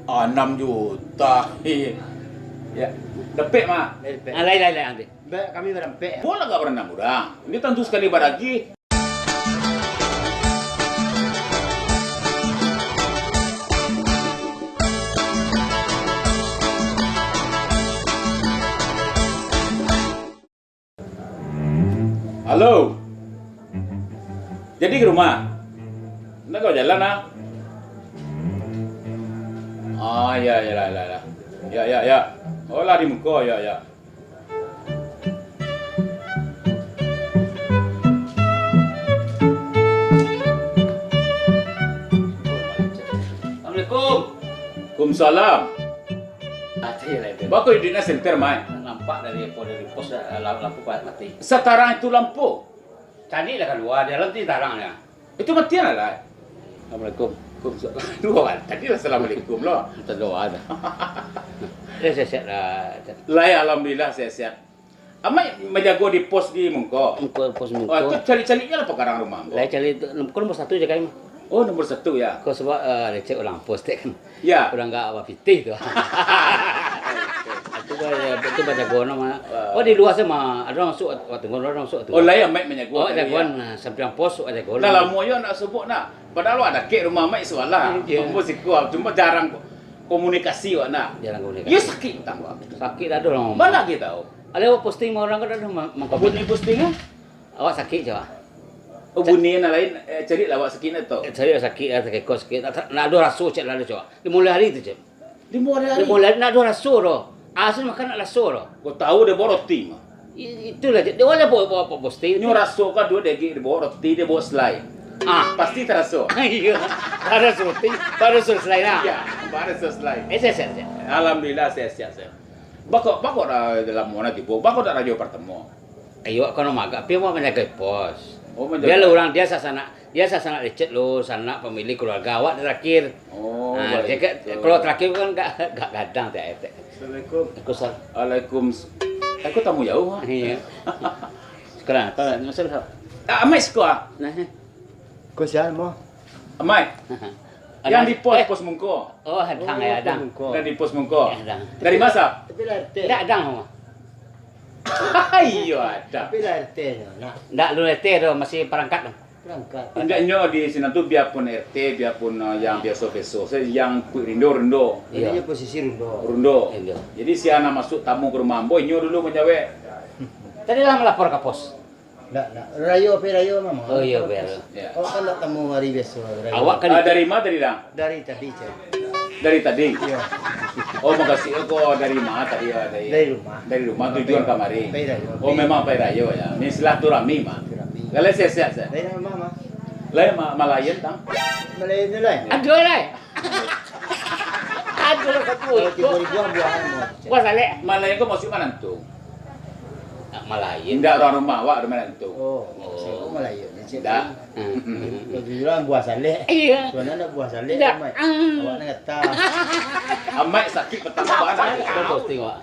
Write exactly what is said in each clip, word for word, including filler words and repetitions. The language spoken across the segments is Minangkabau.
Anam juta. Ya. Dapek, Mak? Dapek. Ah, lain, lain, lain, nanti. Baik, kami barampek. Bola gak berenang urang. Ini tantu sekali baragi. Halo. Jadi ka rumah? Ndak ka bajalan, ah? Ah, ya, ya, lah, lah, lah. Ya, ya, ya. Oh, lah di muko, ya, ya. Assalamualaikum. Waalaikumsalam. Ah, cari lah itu. Bako iduiknyo senter, Mai? Nampak dari apa, dari pos, eh, lam-, lampu pa-, mati. Satarang itu lampu? Cari lah kalua, dalam tu tarang lah. Itu matian lah, lah. Assalamualaikum. Waalaikumsalam. Duo, tadi lah assalamualaikum lo. Minta doa dah. Eh, sehat-sehat lah. Lai, alhamdulillah, sehat-sehat. Amai manjago di pos di muko? Muko, pos muko. Oh, tu caliak-caliaknyo lah pagarang rumah ambo. Lai caliak tu, muko nomor satu je kai mah. Oh, nomor satu, ya. Ko sabab, eh, lecek urang pos tu kan. Ya. Urang gak bapitih tu. Itu ba-, itu bajago no mah. Ah. Oh, di lua se mah, ado urang masuk, wak tunggu, ado urang masuk tu. Oh, lai amai manjago. Oh, tadi, jagoan, ya. Nah, sampiang pos, wak jago. Lah lamo yo nak subuh nak. Padahal wak dakek rumah amai sabalah. Iya. Ambo siko, cuma jarang ko-, komunikasi wak nak. Jarang komunikasi. Iyo sakik utang wak. Sakik dak ado lah. Mano kito tahu? Ado posting urang ko dak ado ma-, mangko. Bunyi posting ah? Awak sakik, cawak. Oh, bunyi nan lain, eh, cari lah awak sakik nak tu. Eh, cari lah sakik lah, sakik kos sakik. Nak, nak ado raso, cek lah ado, cawak. Limo hari tu, cek. Limo hari? Limo hari, nak ado raso doh. Asal makan nak raso doh. Kau tahu dia bawa roti mah. I-, itulah, cek. Dia boleh bawa, bawa, bawa posting. Nyo raso kan dua daging dia bawa roti, dia bawa selai. Ah. Pasti taraso. Iya. Taraso roti, taraso selai lah. Iya, taraso selai. Eh, sehat, sehat, sehat. Alhamdulillah, sehat, sehat, sehat. Bako, bako dah lamo nak tibo. Bako dah rajo pertemu. Ayo, kono magak, pi mau manjagai pos. Oh, manjagai. Biarlah urang dia sasanak, dia sasanak lecet lo, sanak pamilik keluarga awak terakhir. Oh, nah, baik. Kalau terakhir kan gak, gak gadang teh, teh. Assalamualaikum. Waalaikumsalam. Waalaikum-, aku tamu jauh, ah. Iya. Sekarang, apa, masalah? Ah, amai siko, ah. Nah, eh. Ko sia, mo? Amai. Yang di pos, eh, pos muko. Oh, adang, oh, ya, adang. Pos muko. Yang di pos muko. Ya, adang. Dari masa? Tapi lah R T. Ndak adang, mo. Iyo, adang. Tapi lah R T nyo, nak. Ndak lu R T tu, masih perangkat tu. Perangkat. Indak nyo di sinan tu, biarpun R T, biarpun, eh, yang biaso-biaso, se-, yang ku-, rundo, rundo. Jadi, iya, posisi rundo. Rundo. Rundo. Jadi, sia nak masuk tamu ke rumah ambo, inyo dulu manjawek. Tadi lah melapor ke pos. Ndak, ndak. Rayo, pai rayo mah. Oh, iyo, pai rayo. Ya. Awak kan ndak tamu hari biaso, rayo. Awak kan ah, dari ma tadi, Dang? Dari tadi, cek. Dari tadi? Iyo. Oh, makasih ko dari ma tadi, ya, dari, dari rumah. Dari rumah, tujuan kamari. Pai rayo. Oh, memang pai rayo, ya. Ni silaturahmi, mah. Silaturahmi. Kalau sehat-sehat, sehat. Dari rumah, mah. Lai ma-, malayan, Tang? Malayan tu, lai. Aduh, lai. Aduh, lah, satu. Kalau tigo ribu buahan, mah. Buah salek. Malayan ko maksud manantu? Nak malayan. Indak, urang rumah awak ado manantu. Oh, maksud awak malayan, cek. Indak. Hmm. Bagi urang buah salek. Iya. Tuan anak buah salek, indak. Amat. Hmm. Awak nak kata. Amat sakik petang. Ndak, ndak. Posting, Wak.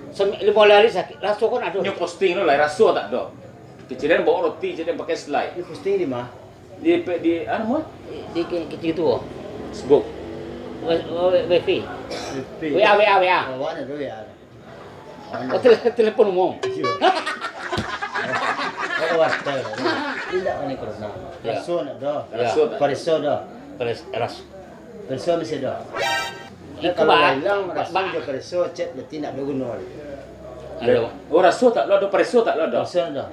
Sem-, limo hari sakik, raso kan ado. Nyo posting tu lah, raso tak ado. Kecilian bawa roti, jadi pakai selai. Nyo posting di ma? Di, di, anu, mah? Di, di, di, di tu. Facebook. W-, w-, wifi. Wifi. W A, W A, W A. Awak nak W A. Oh, tele-, telepon umum. Iyo. Awak wartel. Indak kan corona. Ya. Raso nak ado. Ya. Raso tak? Pareso ado. Pares-, ras-, Pareso masih ado. Iko, kalau ba-, lah ilang, ba-, raso ba-, jo pareso, cek berarti ndak baguno. Ado. Oh, raso tak lo ado, pareso tak lo ado? Pareso ado.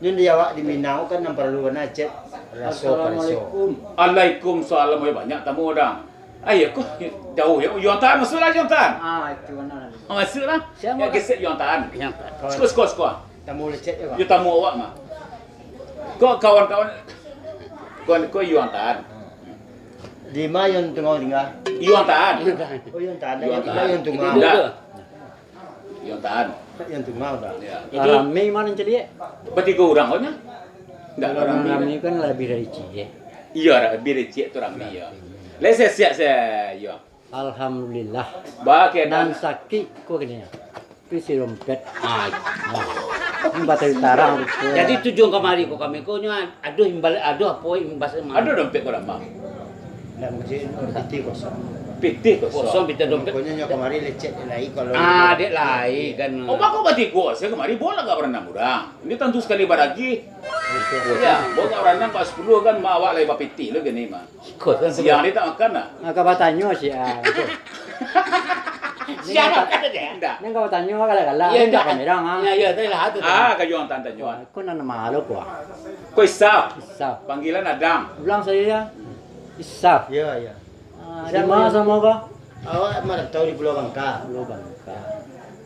Nyo di awak di Minang kan nan paralu bana, cek, raso pareso. Assalamualaikum. Waalaikumsalam, weh, banyak tamu dah. Ayo, ko jauh ya, Yuan Tan, masuklah Yuan Tan. Ah, itu bana. Ah, masuklah. Sia? Ya, gesek Yuan Tan. Yuan Tan. Siko, siko, siko. Tamu lecet ya, Bang? Yo, tamu awak mah. Ko kawan-kawan, ko, ko Yuan Tan. Di ma Yuan Tungau tingga? Yuan Tan. Oh, Yuan Tan. Yuan Tan. Yuan Tungau. Indak. Yuan Tan. Yuan Tungau dah. Ya. Jadi, rami ma nan caliak? Batigo urang ko nyo. Indak, kalau rami rami kan labiah dari ciek. Iyo, labiah dari ciek tu rami, yo. Lai sehat-sehat se, yo. Alhamdulillah. Ba, keadaan. Nan sakik ko kini. Isi dompet. Ah. Nah. Ini batari tarang. Jadi tujuan kamari ko kami ko nyo ado imbal, ado apo imbas mah? Ado dompet ko dak, Bang? Ndak, mungkin piti kosong. Pitih kosong. Kosong pitih dompet. Pokoknyo nyo kamari lecet lai kalau Ah, dek lai kan. Oh, bako batigo, saya kamari bawa lah ka barandang urang. Ini tantu sakali baragi. Betul. Ya, bawa ka barandang ka sapuluah kan, mak awak lai bapitih lo kini, mak. Ikut kan. Siang ni tak makan lah. Ah, ka batanyo sia. Siang makan aja. Indak. Nan ka batanyo galak-galak. Ya, indak. Pamerang, ah. Ya, ya, tadi lah tu. Ah, kayo ang tanyo. Wah, ko nan nama lo ko, ah? Ko Isaf. Isaf. Panggilan Adang. Ulang saya ya. Isaf. Ya, ya. Ah, Isaf, di mana ya. Samo ko? Awak marantau di Pulau Bangka. Pulau Bangka.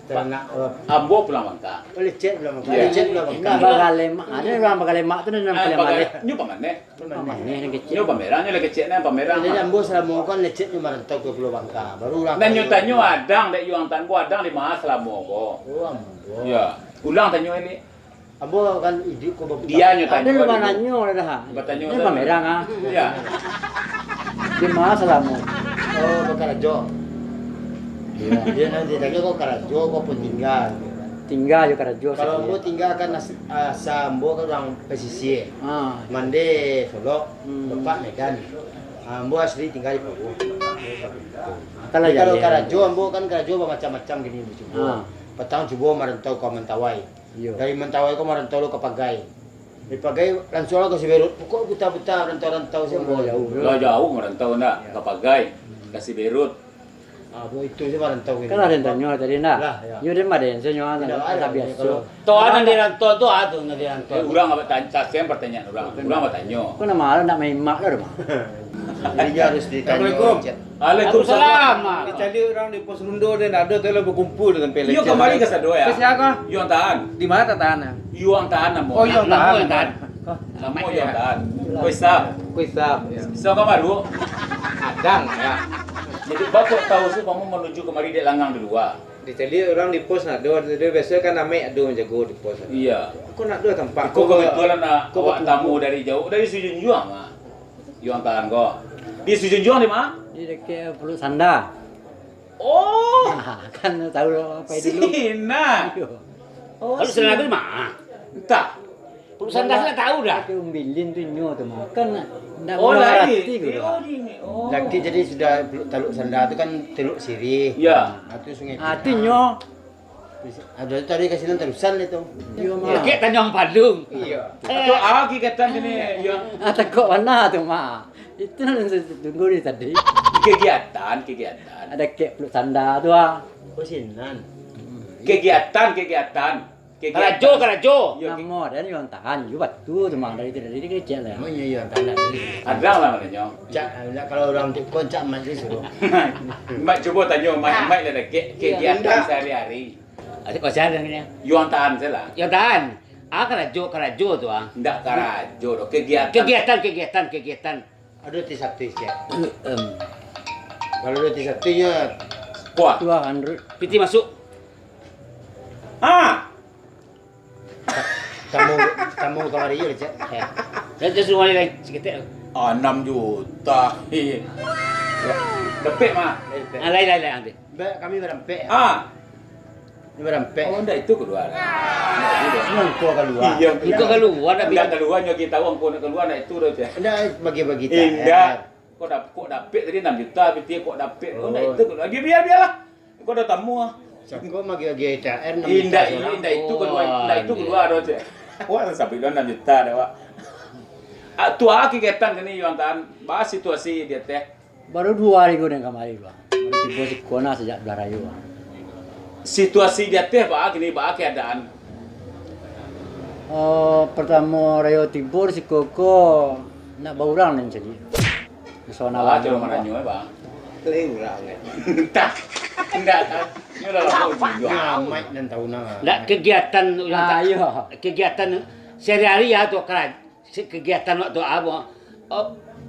Taranak, eh, Ambo Pulau Bangka. Oh, lecet Pulau Bangka. Ya. Lecet Pulau Bangka. Bagalemak. Ada urang Bagalemak tu nan Ah, paling Baga-, maleh. Nyo pamaneh. Pamaneh nan kecek. Nyo pamerang, nyo lah kecek nan pamerang. Jadi ambo salamo kan lecet nyo marantau ka Pulau Bangka. Baru urang Nan nyo kayo. Tanyo Adang, dek Yuang Tan ko Adang di ma salamo ko? Oh, ambo. Ya. Ulang tanyo ni. Ambo kan iduik ko babudak. Dia nyo Ada tanyo lu dulu. Mananyo lah dah. Batanyo Ini tadi. Pamerang ah. Ya. Di ma salamo? Oh, bakarajo. Iya. Dia nanti tanyo ko karajo ko pun tinggal. Tinggal jo karajo Kalau sajo. Ambo tinggal kan as-, asa ambo kan urang pesisir. Ah. Mande Solok, Hmm. Bapak Medan. Ah, ambo asli tinggal di Pauh. Kalau Jadi kalau jadi. Karajo ambo kan karajo bamacam-macam gini cubo. Ah. Patang cubo marantau ka Mentawai. Iyo. Dari Mentawai ko marantau lo ka Pagai. Dari Pagai langsuang lo ka Siberut. Pokok buta-buta rantau-rantau Oh, siang jauh. Lah jauh marantau ndak? Ya. Ka Pagai, ka Siberut. Ah, bo itu je marantau ini. Kan ada yang tanyo tadi ndak? Lah, ya. Nyo den baden se nyo Tidak ada, biaso. Kalau Toh, nan di rantau tu, ah, tu, nan di rantau Eh, tu. Urang apa tanya, sasiang pertanyaan urang. Urang apa tanyo? Kau nama lo nak main mak lo rumah? Jadi dia harus ditanya Assalamualaikum. Chat. Waalaikumsalam. Waalaikumsalam. Dicari orang di pos ronda dia ndak ada, tu lah berkumpul dengan Iyo, pelecah. Kamari ka sado ya. Ke siapa? Yuang Tahan. Di mana tahan? Yuang Tahan namo. Oh, Yuang Tahan. Namo Yuang Tahan. Hah? Namo Yuang Tahan. Ko Isaf. Ko Isaf. Isaf ka baru? Adang ya. Jadi bapak tahu sih kamu menuju kemari dek langang di luar. Dicari orang di pos nak ada, dia biasa kan amai ada menjaga di pos. Iya. Aku nak ada tempat. Aku kebetulan nak awak tamu dari jauh, dari Sijunjuang ah. Yuang Tahan ko. Di Sijunjuang di mana? Di dekat Pulau Sanda. Oh. Nah, kan tahu apa itu dulu. Sina. Iyo. Oh, Kalau Sina tu di mana? Entah. Pulau Sanda ndak tahu dah. Pakai umbilin tu nyo tu mah. Kan ndak Oh, lain. Mengerti gitu. Oh, ini. Oh. Laki jadi sudah Taluk Sanda tu kan Teluk Sirih. Ya. Ah, tu Sungai Ah, Pinang. Tu nyo. Ada tadi ka sinan terusan itu. Iyo, mah. Dekat Tanjung Padung. Iya. Atau ah, kikatan sini, ya. Ah, takut mana tu, mah. Itu nan saya tunggu ni tadi. Kegiatan, kegiatan. Ada kek Pulau Sanda tu ah. Oh, sinan. Kegiatan, kegiatan. Kegiatan. Karajo, karajo. Iya, ke- Namo dan Yuang Tahan, yo batu tu mah dari tadi kecek lah. Oh, iya, iya, Tahan tadi. Adang lah mananyo. Cak, kalau orang tu kau cak Mat tu suruh. Mat cubo tanyo, Mat, Mat lah dah ke-, Iya. Kegiatan sehari-hari. Ada kau cari ni. Yuang Tahan salah. Yuang Tahan. Ah, karajo, karajo tu ah. Ndak karajo doh, kegiatan. Kegiatan, kegiatan, kegiatan. Ada ti satu cek. Em. Kalau ada ti satunya Kuah. Dua hundred. Piti masuk. Ah. Tamu, tamu kamari je, Cek. Ya. Ya, dia suruh balik lain, seketek. Ah, enam juta. Iya. Dapik, mah. Ah, lain, lain, lain, nanti. Ba-, kami barampek. Ah. Ni barampek. Oh, ndak itu keluar. Ndak itu dah. Ni angko keluar. Iya, Angko keluar, ndak Ndak bisa. Keluar, nyo kita tahu angko nak keluar, ndak itu dah, Cek. Ndak, bagi-bagi T H R. Indak. Kok dap-, kok dapik tadi enam juta, tapi kok dapik. Oh, ndak Oh. itu keluar. Biar, biar, biarlah. Kok ada tamu ah. Sangko magi-magi T H R enam juta Indak, seorang. Indak itu keluar, Oh, indak itu anjir. Keluar dah, Cek. Wah, sampai dah enam juta dah, Wak. Ah, tu ah, kegiatan kini, Yuang Tahan. Bahas situasi dia teh. Baru dua hari ko den kamari tu, ah. Baru tibo siko nah sajak Blah Rayo, ah. Situasi di ateh baa kini, baa keadaan? Eh, pertamo rayo tibo di siko ko, nak baurang den caliak. Pesona Baa lamo caro ko. Mananyo, eh, baa? Lain urang, eh. Entah. Indak tahu. Nyo lah lamo ujung juo. Nah, Mike nan tahu nah. Ndak, kegiatan urang Ah, tak, iyo. Kegiatan sehari-hari ya tu, kan. Si kegiatan waktu apo? Oh,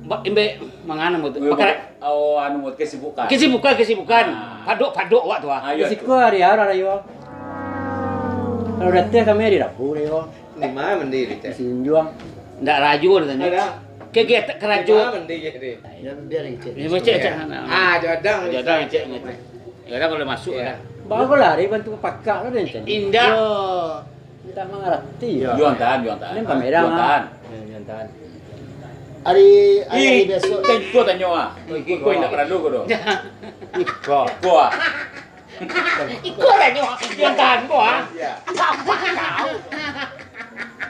ba-, imbe mangana mo tu? Bakara- oh, anu, kesibukan. Kesibukan, kesibukan. Ah. Padok-padok awak tu, ah. Ah, iyo, Risiko tu. Hari-hari rayo. Kalau datang kami hari Rabu rayo. Di mana mandiri, Di Cek? Sijunjuang. Ndak rayo katanya. Ada. Kegiatan karajo. Di mana mandiri, Cek? Ya, biar Cek. Ya, Cek, Cek. Ah, jadang. Jadang, Cek. Jadang kalau masuk Iya. Dah. Baru lari bantu pakak tu, den, Cek. Indak. Yo. Indak mangarati. Yo. Yuang Tahan, Yuang Tahan. Ini pameran, Yuang ah. Tahan. Yo, Yuang Tahan. Hari, hari, hari besok. Iko tanyo ah. Iko indak paralu ko doh. Iko. Iko ah. Iko tanyo. Yang tahan ko ah. Iya.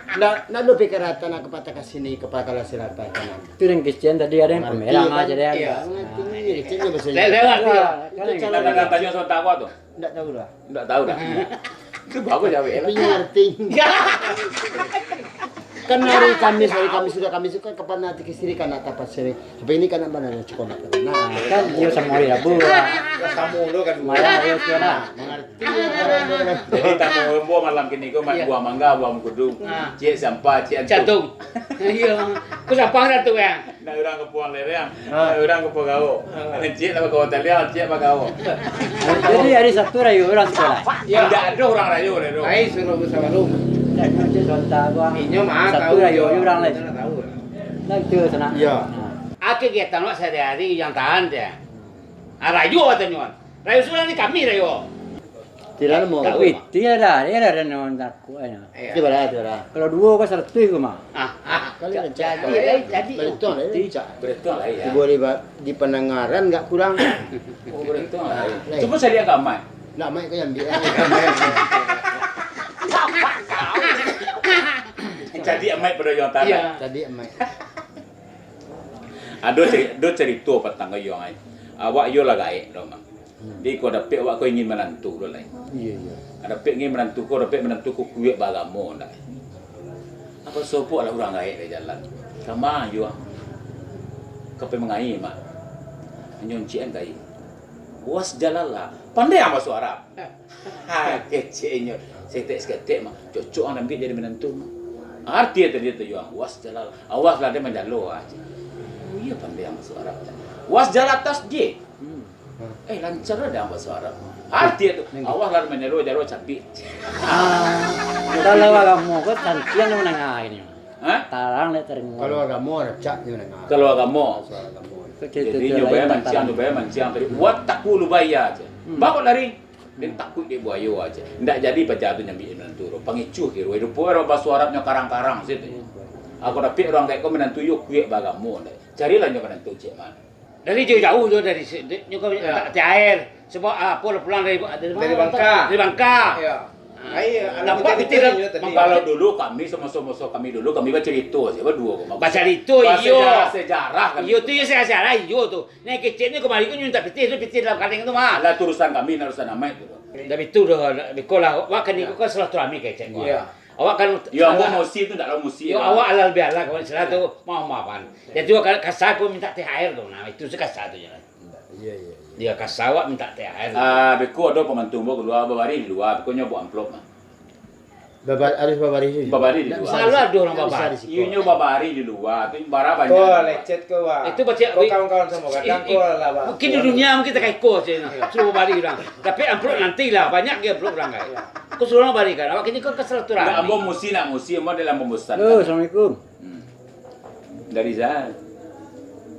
Ndak, ndak ado pikir rata nak kapatah ka sini, kapatah ka sini, kapatah ka kanan. Itu yang Christian tadi ada yang pamerang aja deh. Iya. Ngerti ni, Christian ni bahasa Inggris. Lewat dia. Itu cara. Tanyo sama takwa tu. Ndak tahu lah. Ndak tahu dah. Itu bagus jawab lah. Tapi ngerti. Kan hari Kamis, hari Kamis sudah Kamis itu kan kapan nanti ke sini kan nak tapas sini. Tapi ini kan nak mana nak cukup nak. Nah, kan dia sama hari Rabu lah. Sama dulu kan. Malam dia sudah nak. Mengerti. Jadi tamu ambo malam kini ko, buah mangga, buah mangkudu, ciek sampah, ciek antuk. Iya. Ku sampah dah tu ya. Nak urang ka Puang Lereng, nak urang ka Pagawo. Ciek lah bagawo taliang, ciek bagawo. Jadi hari Sabtu rayo urang sikolah. Indak ado urang rayo lai tu. Ai suruh busa balum. Inyo mah Sabtu rayo urang lai. Nah, itu sanak. Iya. Ah, kegiatan awak sehari-hari yang tahan je. Ah, rayo katonyo. Rayo surang ni kami rayo. Tidak ada mau. Itu lah dah, dia dah ada non takut aja. Iya. Itu bara, itu bara. Kalau duo kan saratus ko mah. Ah, ah. Kali rancak. Jadi, jadi. Beruntung lah, rancak. Beruntung lah, iya. Tibo di ba-, di pandangaran nggak kurang. Oh, beruntung lah, iya. Cubo cari agama. Nak mai kau yang ambil. Jadi amai pada yang tanah. Iya. Jadi amai. Ado cari-, ado carito patang ko iyo ai. Awak iyo lah gaek do mah. Hmm. Jadi ko dapek awak ko ingin manantu do lai. Iya, iya. Dapek ingin manantu ko, dapek manantu ko kuek baagamo ndak. Apo sopo lah urang gaek di jalan. Kama iyo ah. Ka pai mangai mah. Hanyo encik an kai. Was jalala. Pandai ang baso Arab. Ha, keceknyo. Seketek-seketek mah. Cocok ang ambiak jadi minantu mah. Arti tadi tu yo, was jalala. Awas lah dia manjalo aja. Oh iya, pandai ang baso Arab. Was jala atas je. Hmm. Eh, lancar lah dia ang baso Arab mah. Arti tu. Awas lah manjalo, jalo cabik. Ah, kalau agamo ko santiang menengah ini. Hah? Tarang dek taringo. Kalau agamo rancak nyo manangah. Kalau agamo. Soal agamo. Jadi nyo baya manciang, nyo baya manciang tadi. Wattaqu lubaya aja. Hmm. Bawa lari. Den takuik dek buayo aja. Ndak jadi paja tu nyambiak minantu tu. Pangicuah kiro. Idup urang baso Arabnyo karang-karang situ. Aku dapek urang gaek ko minantu yo kuek baagamo ndak. Carilah nyo minantu cek mano. Dari jauh-jauh tu dari si-, di-, nyo ka mintak air. Sebab, ah, apo lah pulang dari, dari Bangka. Dari Bangka. Iyo. Ah. Ai, nampak pitih dalam. Kalau dulu kami, semasa-masa kami dulu, kami bacarito sajo baduo ko. Bacarito, iyo. Sejarah-sejarah kami. Iyo tu, iyo sejarah-sejarah, iyo tu. Nah, kecek ni kamari ko nyo mintak pitih tu, pitih dalam kaleng tu mah. Alah, tu urusan kami, nak urusan amai tu. Tapi tu doh, beko lah, wak kan iko kan silaturahmi kecek ko. Iyo. Awak kan. Yo, ambo musi tu ndak lo musi. Yo, awak alah labiah alah kawan sila tu, maaf-maafan. Jadi awak kasa ko mintak T H R tu. Nah, itu se kasa tu je lah. Iya, iya, iya. Yo, kasa awak mintak T H R. Ah, beko ado pamantu ambo kalua babari di lua, beko nyo buek amplop mah. Baba-, harus babari di lua. Babari di lua. Malah ado urang babari. Inyo babari di lua, tu bara banyak. Ko lecet ko, wah. Itu baca kawan-kawan samo gadang ko lah, wah. Mungkin di dunia mungkin takaiko sajo. Suruh babari urang. Tapi amplop nantilah, banyak ge amplop urang kan. Ko suruh babari kan. Awak kini ko ka silaturahmi. Ndak, ambo musi nak musi, ambo dalam pembosan. Halo, assalamualaikum. Hmm. Dari Zahar.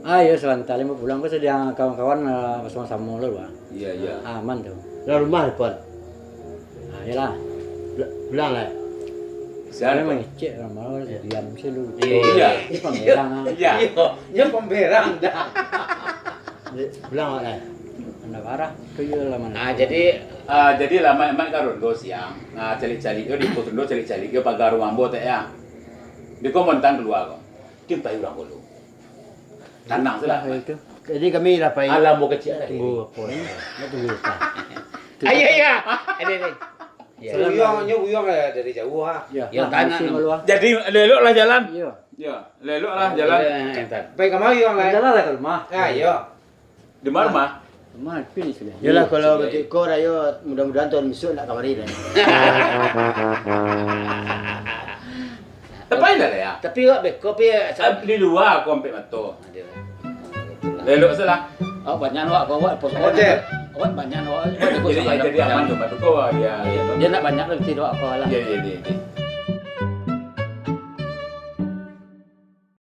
Ah, iyo, sabanta limo pulang ko sadiang kawan-kawan, eh, basamo-samo lo, Bang. Iya, iya. Aman tu. Lah rumah depan. Ah, iyolah. Bla-, bilang lah. Siapa? Mangecek lah, malah diam sih lu. Iya. Ini pamberang, ah. Iya. Iya, pamberang dah. Bilang lah. Anda parah, tu iyolah mana. Ah, jadi, ah, jadi lah, mak, mak kan rondo siang. Nah, calik-calik yo, di pos rondo calik-calik yo, pagar rumah ambo tak ya. Di ko montang kalua ko. Tim pai urang ko lu. Tanang sudah. Nah, itu. Jadi kami lah pai. Alam buah kecil lah. Tunggu apa ni? Nak tunggu apa? Ayo, ayo. Ada ni. Ya. Buyuang, nyo buyuang lah dari jauh ah. Ya. Yo, nah, tanah musim tu. Jadi, elok lah jalan. Iya. Ya, elok lah jalan. Pai ka ma buyuang lah? Jalan lah ka rumah. Ah, iya. Di ma rumah? Rumah Alvin sudah. Yalah, kalau batik ko rayo, mudah-mudahan tahun besok nak kamari dah. Tapi lah, ya. Tapi awak beko pi, ah, di lua aku ampek mato. Lelok salah. Awak banyak awak, awak pos. Oke. Awak banyak awak. Jadi, jadi aman tu, bantu ko dia. Dia nak banyak lah, betul awak lah. Iya, iya, iya, iya.